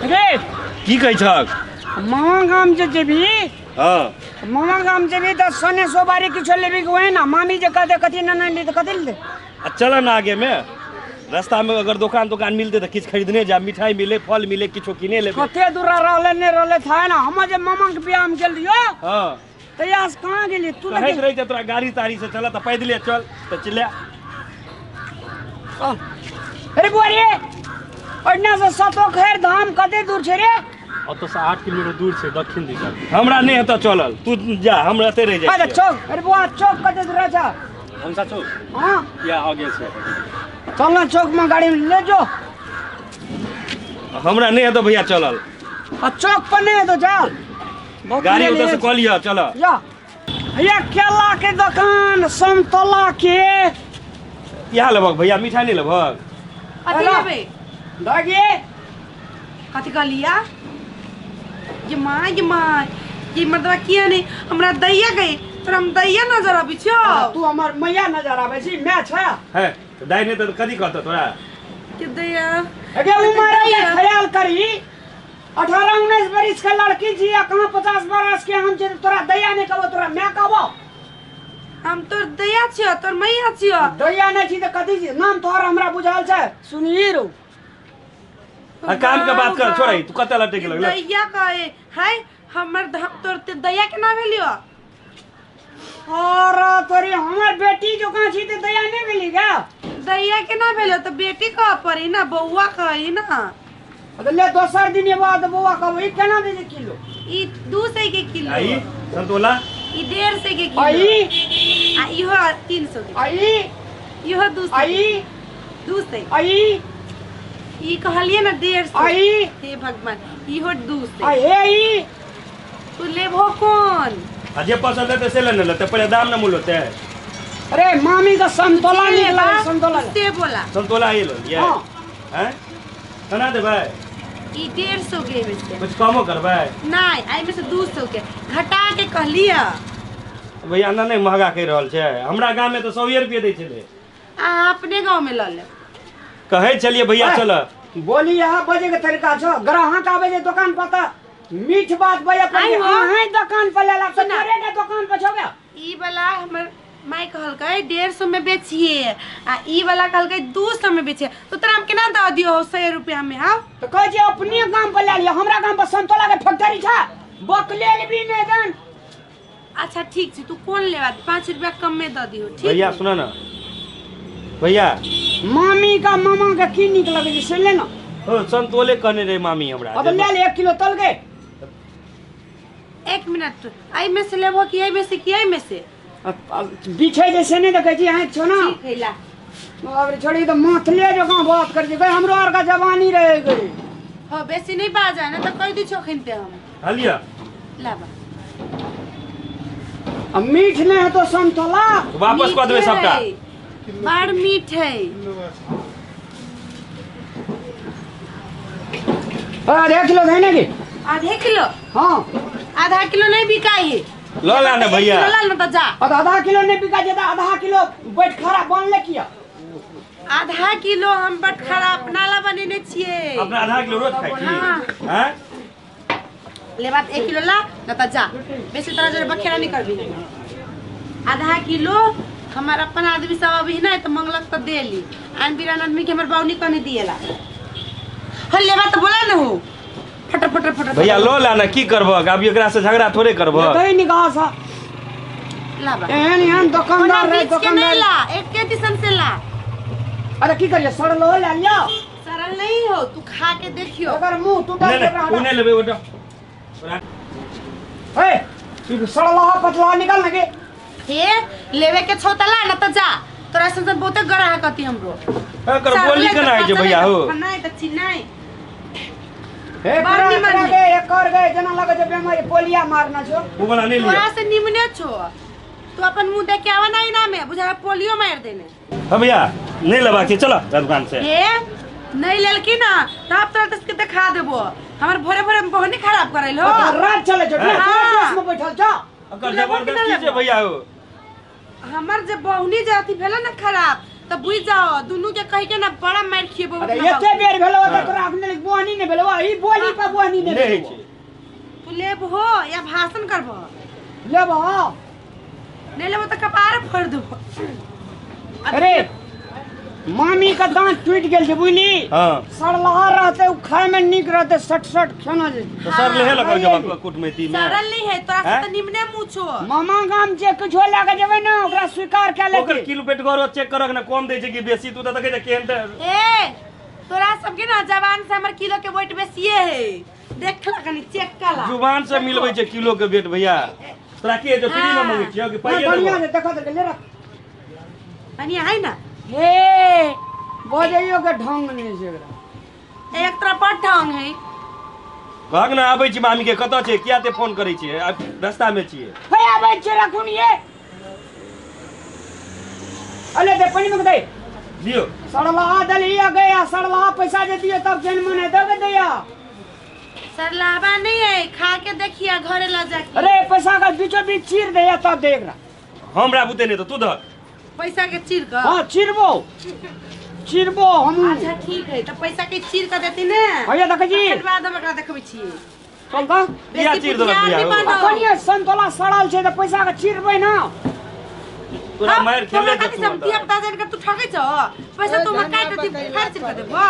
रे। की कहै छक? मामा गाम जे जेबी? हाँ। मामा गाम जेबी तऽ सोने सोबारी किछो लेबी कि वही ना मामी जे कहते कथी ना नहीं ली तऽ कथी लेते? आ चल ना आगे में रास्ता में अगर दुकान तुकान मिलते तो किछु खरीदने जा, मिठाई मिले, फल मिले, किछो किने लेबे। कते दूरा रहले नहीं रहले था ना, हम जे मामा के बियाह में गेल रहियो। हाँ। तऽ यहाँ से कहाँ गेली तू? कहैत रही तोरा गाड़ी ताड़ी से चल तऽ पैदले चल तऽ चले। अरे बुआ रे, पटना से सतो खैर धाम कते दूर छै रे? ओतऽ से 8 किलोमीटर दूर छै दक्षिण दिशा। हमरा नहि हेतऽ चलल, तू जा, हम एतै रहि जाइ। अच्छा चौक, अरे बुआ चौक कते दूर छै? हमसा चौक? हाँ। या आगे छै। चल ना चौक में गाड़ी में ले जो। हमरा नहि हेतऽ भैया चलल। आ चौक पर नहीं हेतौ चल। गाड़ी उधर से कऽ लिअ, चल। जा। ये केला के दुकान समतोला के। इएह लेबक भैया, मिठाई नहि लेबक? कथी लेबै? दागी। कथी कहलिया? ये माँ ये माँ ये मर्दवा किया नहीं हमरा दैया गई, तोरा हम दैया नजर आबै छौ। तू हमर मैया नजर आबै छी, मैं छ। है तऽ दाइ नहि तऽ कथी कहतौ तोरा? के दैया। अगे उमर के ख्याल करी, 18-19 बरिस के लड़की छी आ कहाँ 50 बरस के हम छी, तोरा दैया नहीं कहबो, तोरा मैं कहबो। हम तोर दैया छियो, तोर मैया छियो। दैया नहीं छी तऽ कथी छी? नाम तोहर हमरा बुझल छै, सुनही रो। आ काम के बात कर, छोड़, तू कते लटक लगल? दैया कहे है हमर तोर ते दैया के ना भेलियो। और तोरी हमर बेटी जो कहाँ छी ते दैया नहीं भेली गा? दैया के ना भेलियो तऽ बेटी कह पड़ी ना, बौआ कही ना। तो ले दोसर दिन एबो तऽ बौआ कहबो। ई केना दे छै किलो? ई 200 के किलो। आ ई संतोला? ई 150 के किलो। आ ई? आ इहो 300 के। आ ई? इहो 200। आ ई? 200। आ ई? ई कहलिए ना 150। आ ई? हे भगवान, इहो 200। आ हे ई? तू लेबो कोन? आ जे पसंद हेतै से लेने लेतै, पहिले दाम न मोल होतै। अरे मामी का संतोला जे निकला, लेबा, संतोला। से बोला। संतोला ही ले लियै। हाँ। हैं? केना देबै? ई 150 के एहिमे से। कुछ कमो करबै? नहीं, एहिमे से 200 के घटा के कहलियै। भैया ना नहीं महंगा कहि रहल छै, हमरा गाम में तऽ 100 रुपये दै छलै। अहाँ अपने गाँव में लऽ लेब। कहै छलियै भैया चल। बोली यहाँ बजे के तरीका छौ, ग्राहक आबै छै दुकान पर तऽ मीठ बात बजे पर। आइ हो। अहाँ दुकान पर लेला तऽ सुना। तोरे के दुकान पर छौ गे। ई वाला हमर माय कहलकै 150 में बेचिए, आ ई वाला कहलकै 200 में बेचिए, तो तोरा हम केना दऽ दियौ 100 रुपया में? हाँ तऽ कहै छै अपने गाम पर लए लिअ, हमरा गाम पर संतोला के फैक्ट्री छै, बकलेल भी नहि दन। अच्छा ठीक छै, तू कोन लेबा? 5 रुपया कम में दऽ दियौ। ठीक भैया सुन ना भैया, मामी का मामा के की नीक लगै छै से ले ना। हो संतोले कहने रहे मामी हमरा। अब ले ले 1 किलो तल के। 1 मिनट, एहिमे से लेबो कि एहिमे से कि एहिमे से? बिछै जे से नहि देखै छी अहाँ छो ना। ठीक है ला। अब छोड़ी तऽ माथले जकाँ बात करै छै, हमरो आर के जवानी रहे गई। हो बेसी नहीं बाजा ना तऽ कहि दै छौ अखन ते हम। हलिया। लाबा। आ मीठ नहि हेतौ संतोला? वापस कऽ देबै सबटा। बड़ मीठ है। आधा किलो है ना की? आधे किलो? हाँ। आधा किलो नहीं बिकाई है। ल ला ना भैया। ला ना तऽ जा। आधा किलो नहीं बिका जेता, आधा किलो बैठ खड़ा बनले किया? आधा किलो हम बटखरा अपना ला बनेने छियै। अपना आधा किलो रोज खाइ छी? हाँ। हैं? लेबा तऽ 1 किलो ला ना तऽ जा, बेसी तोरा जोरे बखेरा नहीं करबी। आधा किलो हमर अपन आदमी सब अभी नहीं तऽ मंगलक तऽ देली, आन बिरान आदमी के हमर बाउनी कने दिएला। हल लेबा तऽ बोला न हो फटर फटर फटर। भैया लो ला ना, की करबह अभी एकरा से झगड़ा थोड़े करबह। देखै निगाह सँ। लाबा। एहन एहन दुकानदार रहे बीच के नहीं दुकानदार। ला, एके दिसन से ला। अरे की करिए, सड़ल हो ले लियो। सड़ल नहीं हो, तू खा के देखियो। अगर मुंह टूटल नहीं, नहीं, उ नहीं लेबै ओटा। ए, ई सड़ल हो पतला निकल लगे। हे लेवे के छौ त ला ना त जा, तोरा से बहुते गराह कती हमरो। एकर बोली केना होइ छै भैया हो? नहीं त चिन्नाई। हे बड़ तोरा निमन तोरा है। गे एकर गे जेना लगै छै बेमारी पोलिया मारना छौ। उ वाला नहीं लियो। तोरा से निमने छौ, तू अपन मुंह देख के आवा ना इना में बुझा पोलियो मार देने। हाँ भैया नहीं लेबाक छै, चलो दुकान से। हे नहीं लेलकी ना तब तोरा तस के देखा देबो, हमर भोरे भोरे में बहनी खराब करैल हो। रात चले छौ, हाँ। में बैठल छौ। अकर जबरदस्ती छै भैया हो। हमर जे बहनी जे अथी भेल ना खराब त बुझ जाओ दुनू के कहि के ना बड़ा मार खिएबो। अरे एते बेर भेलो त तोरा अखने बोहनी नै भेलो, ई बोली पर बोहनी नै नहि भेलो। छै। तू लेबहो या भाषण करबो? लेबो। नहीं लेबो त कपार फोड़ देबो। अरे मामी का दांत टूट गेल छै बुझली। हां सड़लहा रहते उ खाय में नीक रहते, सट सट खाना जे। तो सर लेहे लगल जब कुटमैती में। सरल नहीं है तोरा से त निमने मुँह छो। मामा गाम जे किछो लए के जेबै ने ओकरा स्वीकार कए ओकर लेतै। किलो पेट गरो चेक करक ना कम दै छै कि बेसी, तू त देखै छै केहन त। ए तोरा सबके ना जवान से हमर किलो के वेट बेसिए है, देखला कनी चेक कला। जुबान से मिलबै छै किलो के वेट भैया। तोरा की जो फ्री में मंगै छियो कि पाइए बढ़िया देबो? छै, देखा देख ले रख। बढ़िया है ना। हे बजैयो के ढंग नहीं छै एकरा। एक तरफ बड़ ढंग है। कहक ना आबै छी मामी के, कतऽ छै, किया ते फोन करै छियै, आब रास्ता में छियै। हे आबै छै रखुन ये। अले दे पानी में दे। दियो। सड़लहा दलिया गया, सड़लहा पैसा दे दियो तब जन मन है देबे दैया। सरलाबा नहीं है, खा के देखिया घरे ल जाके। अरे पैसा का बीचो बीच चीर दैया तब देख रहा। हमरा बुते नहीं तो तू धर। पैसा के चीर कर। हां चिरबो चिरबो हम। अच्छा ठीक है, त पैसा के चीर कर देती ने। भैया देखै छी। तकर बाद हम एकरा देखबै छी। चल त किया चीर देलक भैया? अखनिये संतोला सड़ल छै त पैसा के चिरबै ना। तोरा मार खेले के तू धिया पुता जान के तू ठकै छ। पैसा तू म काट देती फाड़ चीर कर देबो।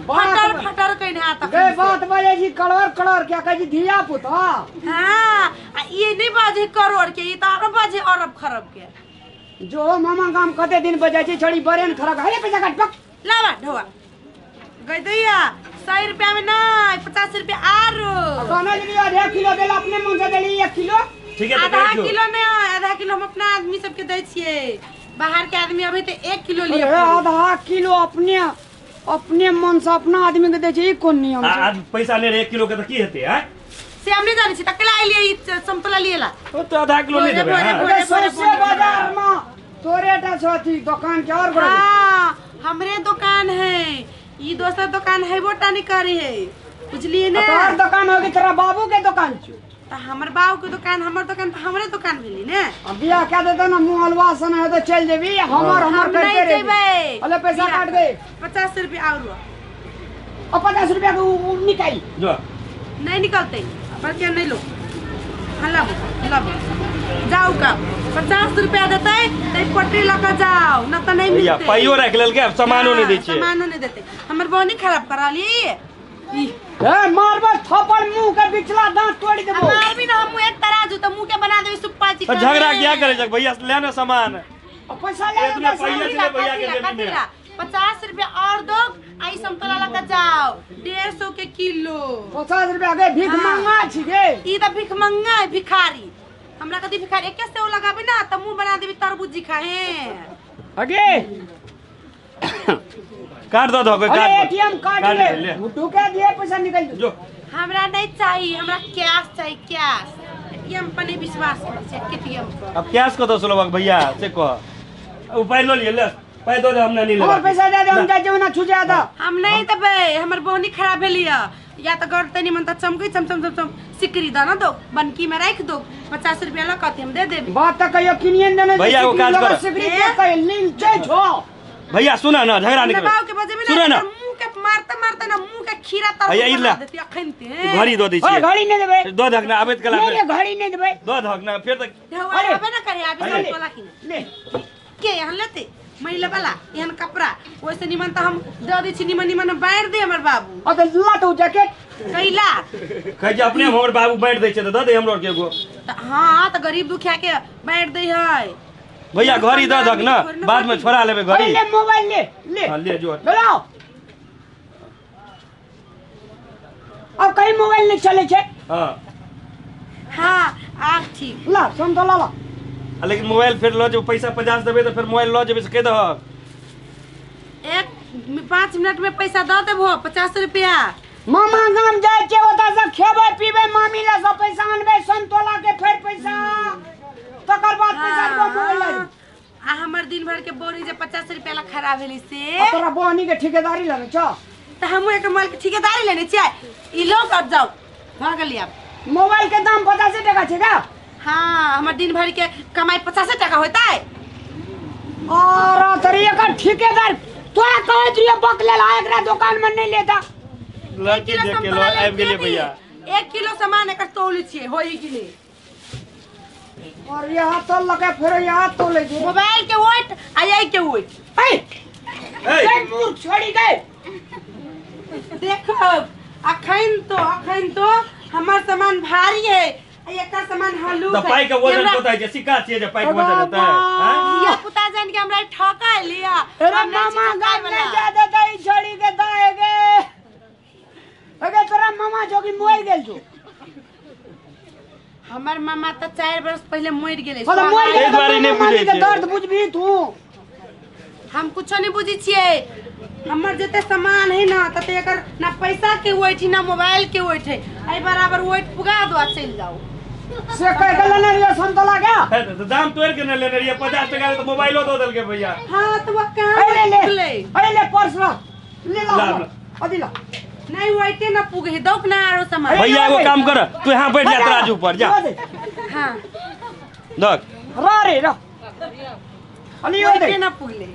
फटर फटर कइन हाथ गे बात बाजे छी कड़ोर कड़ोर क्या कहै छी धिया पुता। हां आ ई नहीं बाजे करोड़ के, ई त आरो बाजे अरब खरब के। जो मामा गाम कते दिन बजाय छी छड़ी बरेन खरक। अरे पैसा काट पक लावा ढोवा गई दैया 100 रुपया में नहीं 50 रुपया आरो। कहने लगी आधा किलो देला अपने मन से देली 1 किलो। ठीक है आधा किलो नहीं, आधा किलो हम अपना आदमी सबके दै छियै, बाहर के आदमी अभी तो 1 किलो लिए। आधा किलो अपने अपने मन से अपना आदमी के दै छै, ई कोन नियम छै? आ पैसा ले 1 किलो के त की हेतै? हैं से हम नहीं जानै छी त कला लिए ई समतोला लिएला। ओ तो आधा किलो नहीं देबै। अरे सौंसे बाजार में तोरे टा छौ अथी दुकान के और बड़ा। हां हमरे दुकान है, ई दोसर दुकान है बोटा नहीं करे है, बुझलिए ने? तोहर दुकान होगी तोरा बाबू के दुकान छौ। त हमर बाबू के दुकान हमर दुकान त हमरे दुकान भेली ने। अब बियाह क्या देतो ना मुंह हलवा सन है तो चल जेबी, हमर हमर करते रही। अले पैसा काट दे 50 रुपया और। अब 50 रुपया के निकाल जो नहीं निकलते पर क्या नहीं लो। हां लाबो लाबो जाओ का 50 रुपया देते त पटरी लगा जाओ न त नहीं मिलते। पाइयो रख लेलके अब सामानो नहीं दै छै। सामानो नहीं देते, हमर बोनी खराब करा ली। ए मारबो थप्पड़ मुंह के बिचला दांत तोड़ देबो। मारबी ना हम एक तराजू त मुंह के बना देबी सुप्पा जी। झगड़ा क्या करे जग भैया, ले ना सामान। अब पैसा ले इतना पैसा ले भैया के दे। 50 रुपया और दो आई समतोला लगा जाओ 150 के किलो। 50 रुपया के भीख मंगा छी गे। ई त भीख मंगा है भिखारी, हमरा कदी भिखारी एके से लगाबे ना त मुंह बना देबी तरबूज जी खाए। अगे काट दो दो काट। अरे एटीएम कार्ड ले ढुके दिए पैसा निकल जो। हमरा नहीं चाहिए, हमरा कैश चाहिए कैश। एटीएम पर नहीं विश्वास करै छै, एटीएम पर। अब कैश कत से लेबक भैया से कह। उपाय ल लिए ले पाइ दो दे, हमरा नहीं लेबक। और पैसा दे दे, हम जाय ना छू जादा। हम नहीं देबै, हमर बोहनी खराब भेलिया या त गड़ तनी मन त चमकै चम चम चम चम सिकरी द ना दो बनकी में राख दो 50 रुपया ल कथि हम दे देबी। बात त कहियो किनियन देने भैया वो काज कर सिकरी के कहि लील छै छो। भैया सुना ना झगड़ा नहीं कर, के बजेबे ना मुंह के मारता मारता ना मुंह के खीरा तर भैया इला देती अखन ते घड़ी दो दै छी। घड़ी नहीं देबै दो धक ना आबैत कला नहीं घड़ी नहीं देबै दो धक ना फेर त अरे आबे ना करे आबे समतोला किने ले के यहाँ लेते महिला वाला एहन कपड़ा ओइसे निमन त हम the they छी, निमन निमन बाँट दे हमर बाबू। अ त ला तो जैकेट कैला कहै जे अपने हमर बाबू बाँट दै छै त the they हमरो के एगो। हां त गरीब दुखिया के बाँट दै है भैया। घड़ी the धक ना बाद में छोड़ा लेबै घड़ी। ले मोबाइल ले ले। हां ले जो लाओ। अब कहीं मोबाइल नहीं चले छै। हां हां आब ठीक ला समतोला ला। लेकिन मोबाइल फिर ल जेबै, पैसा 50 देबै त फिर मोबाइल ल जेबै से कह दहक। एक 5 मिनट में पैसा the देबो 50 रुपया। मामा गाम जाय छै ओतऽ से खेबै पीबै मामी ला सब पैसा अनबै समतोला के फेर पैसा तकर बाद पैसा देबो मोबाइल। आ हमर दिन भर के बोरी जे 50 रुपया ला खराब भेली से। तोरा बोनी के ठेकेदारी लेने छ त हमहु एक मोबाइल के ठेकेदारी लेने छियै। ई लो अब जाओ भ गेली। अब मोबाइल के दाम 50 टका छै का? हाँ हमर दिन भर के कमाई 50 टका होतै। और तोरी एकर ठेकेदार तोरा कहैत रहियो बक लेल आ एकरा दुकान में नहीं लेता। लड़की देख के लो आबि गेलै भैया। 1 किलो सामान एकर तौले छियै होई कि नहीं? और यहाँ तोल लगे फिर यहाँ तोले जे मोबाइल के वेट आ यही के वेट। ए ए मूर्ख छोड़ी गए। देखो अखन तो हमर सामान भारी है एकर सामान हल्लुक है। त पाई के वजन होता है जे सिक्का छियै जे पाई के वजन होता है। हां धिया पुता जान के हमरा ठका लिया। अरे मामा गाम में ज्यादा दई छोड़ी के दाएगे। अगे तोरा मामा जोगी मर गेल छौ। हमर मामा त 4 वर्ष पहले मर गेलै। हां मर गेल त नहीं बुझै छै दर्द बुझबी तू। हम कुछो नहीं बुझै छियै। हमर जते सामान है ना तते एकर ना पैसा के वेट ना मोबाइल के वेट है। एई बराबर वेट पुगा दो आ चल जाओ। से कह के लेने रहियो समतोला के त दाम तोड़ के न लेने रहियो 50 टका त मोबाइलो दो देलके भैया। हां त वो कहां ले अरे ले पर्स रख ले ला अदी ला। नहीं वेटे ना पुगे दौक ना आरो सामान। भैया एगो काम कर तू यहां बैठ जा तराजू पर जा। हां दक र रे र अली ओ दे ना पुगले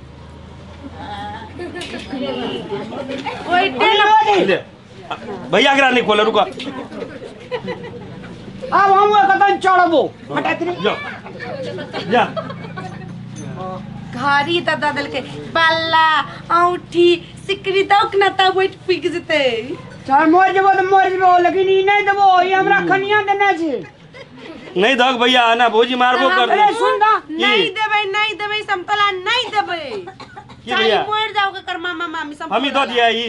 वेटे ना ले भैया एकरा नहीं खोले रुको। अब हम कतन चढ़बो हटा तेरी जा जा। घड़ी त द देलके पल्ला औंठी सिकरी दौक ना त वेट पुग जते। चाहे मर जेबो त मर जेबो लेकिन ई नहीं देबो। ई हमरा खनिया देने छै। नहीं दक भैया ना भौजी मारबो कर। अरे सुन दा नहीं देबै नहीं देबै समतोला नहीं देबै। चाहे मर जाओ के कर मामा मामी सब हम ही the दिया ई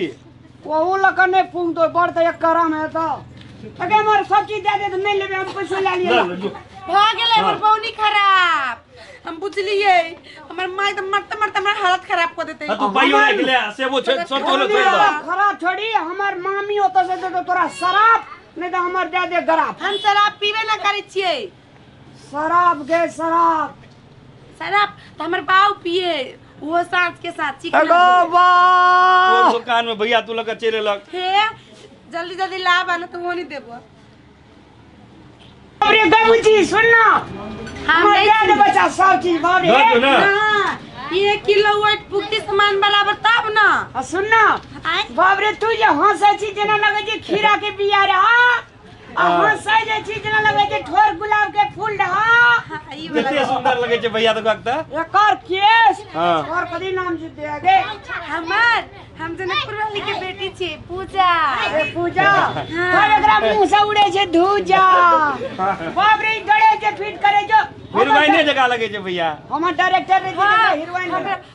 ओहू लक नहीं पुंग दो बड़ त एक करम है त अगे हमर सब चीज दे दे त नहीं लेबे हम पैसो ले लिए। भ गेलै हमर बौनी खराब। हम बुझलियै हमर माय त मरते मरते हमरा हालत खराब क देतै। तू पाइयो राख ले सेबो छै सब तोलो छोड़ दे। खराब छोड़ी हमर मामी ओत से दे तोरा शराब नहीं त हमर दे दे गराब। हम शराब पीबे ना करै छियै। शराब गे शराब शराब त हमर बाऊ पिए वो साँझ के साथ चिकन। अगो बा दुकान में भैया तू लग चले लग हे जल्दी जल्दी लाब ना तो वो नहीं देबो। अरे बाबूजी सुन ना हम नहीं दे बच्चा सब चीज बाप रे ना 1 किलो वेट पुक्ति सामान बराबर तब ना। आ सुन ना बाप रे तू जे हंसै छी जेना लगै छै खीरा के बिया रे। हां आ हंसै जे छी जेना लगै छै ठोर गुलाब के फूल रे। हां ई वाला कते सुंदर लगै छै भैया तो कहता एकर केस और कदी नाम जी दे गे हमर। हम जनकपुर वाली के बेटी छी पूजा। ए पूजा तब एकरा मुंह से उड़े छै धूजा। बाप रे गड़े जे फिट करे जो हीरोइन जगह लगे छै भैया। हमर डायरेक्टर रे हीरोइन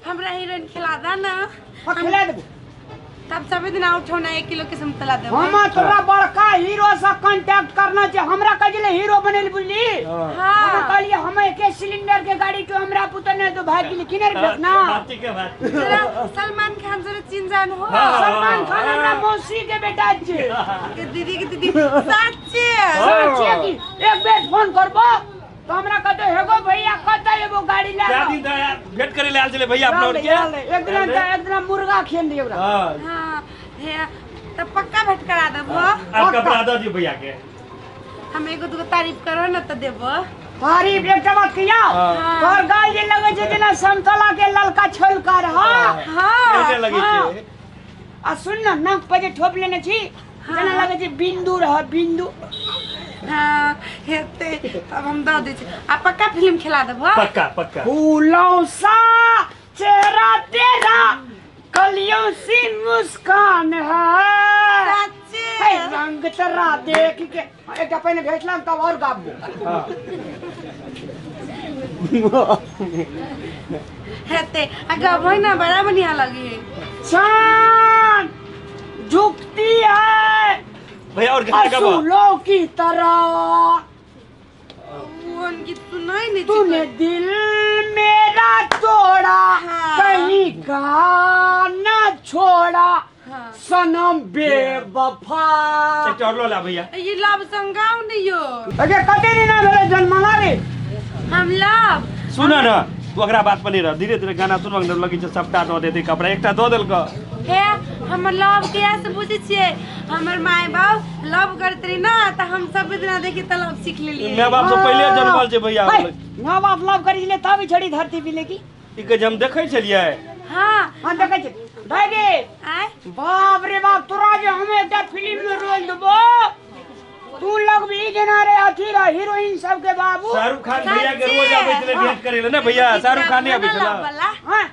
हमरा हीरोइन खिला दा ना। हां खिला देबो तब सब दिन उठो ना 1 किलो के समतला देबो। हम तोरा बड़का हीरो से कांटेक्ट करना छै। हमरा कहले हीरो बनेल बुझली। हां हम कहलिए हम एक सिलेंडर के गाड़ी के हमरा पुत ने तो भाग गेली किनर भेटना। ठीक है बात तोरा सलमान खान से चिन जान हो। सलमान खान हमरा मौसी के बेटा छै के दीदी के दीदी सच्चे सच्चे की एक बेर फोन करबो तो हमरा कहते हेगो भैया कत एगो गाड़ी ला क्या दिन था भेंट करे ले आल चले भैया अपना और के एक दिन एक दिन मुर्गा खेल लियो ओकरा। हां हां हे त पक्का भेंट करा देबो। आप कपड़ा the दियो भैया के। हम एगो दुगो तारीफ करो न त देबो। तारीफ एकटा बात किया तोर गाल जे लगै छै जेना समतोला के ललका छोलका रह। हां एते लगै छै। आ सुन न नाक पर जे ठोप लेने छी जेना लगै छै बिंदु रह बिंदु। हाँ हेते तब हम the they छी आ पक्का फिल्म खिला देबो। पक्का पक्का। फूलों सा चेहरा तेरा कलियों सी मुस्कान है सच्चे रंग तेरा देख के एकटा पहिने भेटला तब और गाबो। हां हेते आ गाबो ना बड़ा बढ़िया लगी है। चांद झुकती है भैया और गाना गाबो असूलों की तरह वो गीत सुनाई नहीं। तूने दिल मेरा तोड़ा हाँ। कहीं का ना छोड़ा हाँ। सनम बेवफा। एकटा और ला भैया ये लव सॉन्ग गाओ नहीं यो। अगे कते दिन भेलै जन्मला रे हम लव। सुन न तू ओकरा बात पर नहीं रह धीरे धीरे गाना सुनबा लगी छै सबटा दऽ देतै कपड़ा एकटा दऽ देलक। हे हमर लव के से बुझै छियै हमर my बाप लव करत रही ना त हम सब दिना देखी त लव सीख लेलियै। My बाप से पहिले जन्मल छै भैया। My बाप लव करी ले तब छड़ी धरती पे लेकी। ई के हम देखै छलियै। हां हम देखै छी भाई गे। आय बाप रे बाप, तोरा जे हम एकटा फिल्म में रोल देबो, तू लगबी जेना रे अथी रे हीरोइन सब के बाबू। शाहरुख खान भैया के रोज आबै छलै भेंट करे ले ना भैया, शाहरुख खान नहीं आबै छलै। हां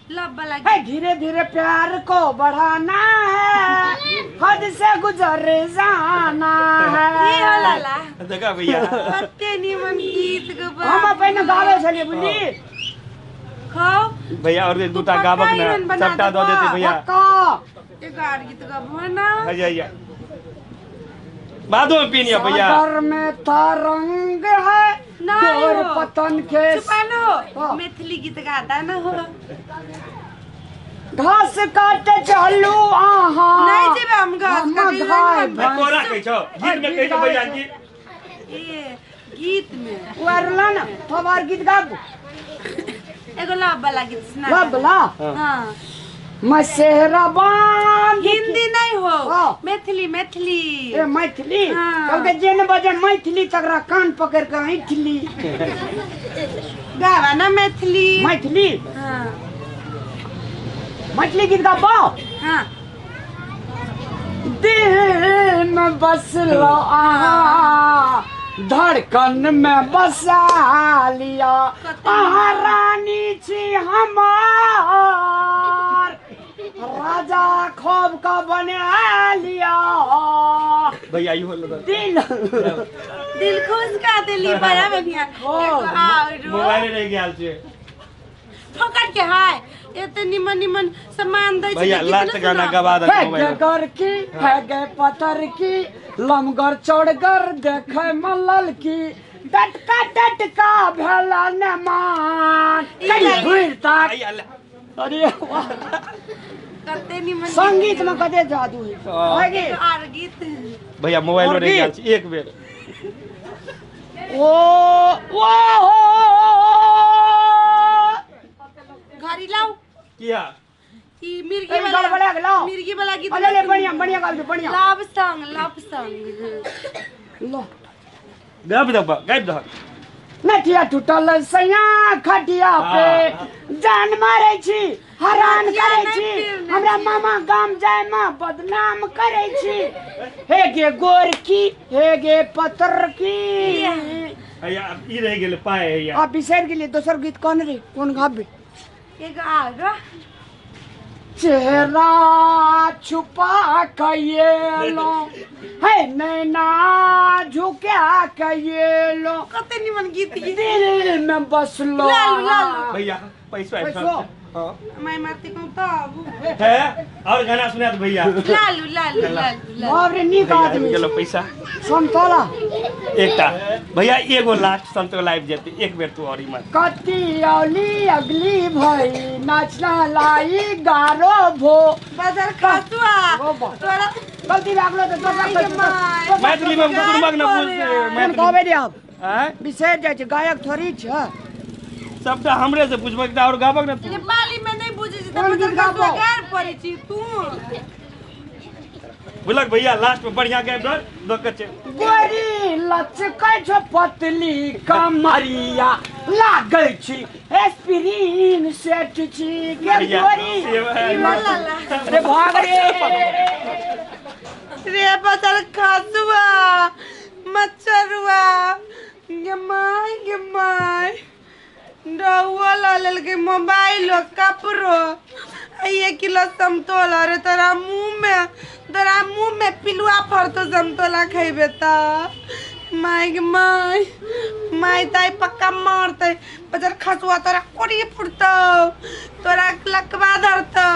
लव वाला है। धीरे धीरे प्यार को बढ़ाना है, हद से गुजर जाना है। की हो लाला देखा भैया कते निमन गीत गबा। हम पहिने गाबै छलियै बुझली। खाओ भैया और एक दूटा गाबक ना सबटा दऽ देते भैया। पक्का एक और गीत गबो ना। भैया बादो में पीनिया भैया। सागर में तरंग है तोर पतन के छुपानो मैथिली गीत गाता ना हो। घास काटे चलू आहा नहीं जेबे हम घास काटे। तोरा कहै छौ गीत में कहै छौ भैया जी। ए गीत में वरला ना थोबार गीत गाबू। एगो लव वाला गीत सुना। लव वाला? हां मसेरा बांध। हिंदी नहीं हो, मैथिली मैथिली। ए मैथिली कहलकै जे न बजे मैथिली तकरा कान पकड़ के ऐठली। गावा ना मैथिली। मैथिली हां मैथिली गीत गाबो। हां दिल में बसलो आहा, धड़कन में बसा लिया, आहा रानी छी हमार, राजा खोब का बना लिया। भैया इहो दिल दिल खुश कर देली बड़ा बढ़िया। मोबाइल रह गेल छै फकट के हाय एते निमन निमन सामान दै छै भैया। लास्ट गाना गवा दे मोबाइल। गर की है गे पत्थर की लमगर चौड़गर देखे मलल की, डटका डटका भेला ने मान कहीं घुर ताक। अरे वाह कते निमन संगीत में कते जादू है। और गीत भैया मोबाइल में रह गेल छै एक बेर। ओ ओ हो घड़ी लाओ किया ई मिर्गी वाला, मिर्गी वाला गीत। अरे बढ़िया बढ़िया गाबी बढ़िया। लव सॉन्ग, लव सॉन्ग लो गाबि दब गाबि दह। नथिया टूटल सैया खटिया पे, जान मारे छी हरान करे छी, हमरा मामा गाम जाय में बदनाम करे छी। हे गे गोरकी हे गे पत्थर की। भैया ई रह गेल पाए भैया। आ बिसर गेलियै दोसर गीत कोन रे कोन गाबी। एगो आरो चेहरा छुपा के ये लो है नैना झुका के ये लो। कते निमन गीत दिल में बसलो। लालू लालू भैया पैसा पैसो। हां मैं मारती कहूं तब है और गाना सुना दे भैया। लालू लालू लालू बाप रे नीक आदमी। गेलो पैसा संतोला एकटा भैया एगो लास्ट संतोला आबि जेतै एक बेर तू और इमर। कति औली अगली भई नाचना लाई गारो भो बाजार खासुआ तोरा गलती लागलो त दोसर मैथिली में कुकुर न बोलते मैथिली कहबे रे अब हैं बिसरि जाइ छै गायक थोड़ी छै। सबटा हमरे से पूछबे एकटा और गाबक न तू। नेपाली में नहीं बुझै छी त बाजार खासुआ गार पड़ै छी तू। बुलक भैया लास्ट में बढ़िया गायब दर दक छै। गोरी लचकै छौ पतली कमरिया लागै छी एस्पिरिन सेट छी के गोरी। अरे भाग रे रे बदल खासुआ मच्छरुआ गे my गे my डौआ ला लेलकै मोबाइल कपड़ो 1 किलो समतोला रे तोरा मुँह में पिलुआ फरतो समतोला खेबे त my गे my my ताई पक्का मारतै बजर खसुआ तोरा कोड़ी फुटतौ तोरा लकवा धरतौ।